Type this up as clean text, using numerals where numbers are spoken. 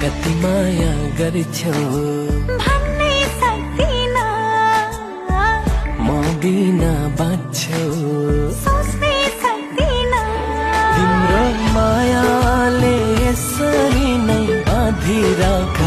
कति माया गर्छौ भन्नै सक्दिन, म बिना बाँच्छौ सोच्नै सक्दिन। तिम्रो मायाले यसरी नै बाँधिराख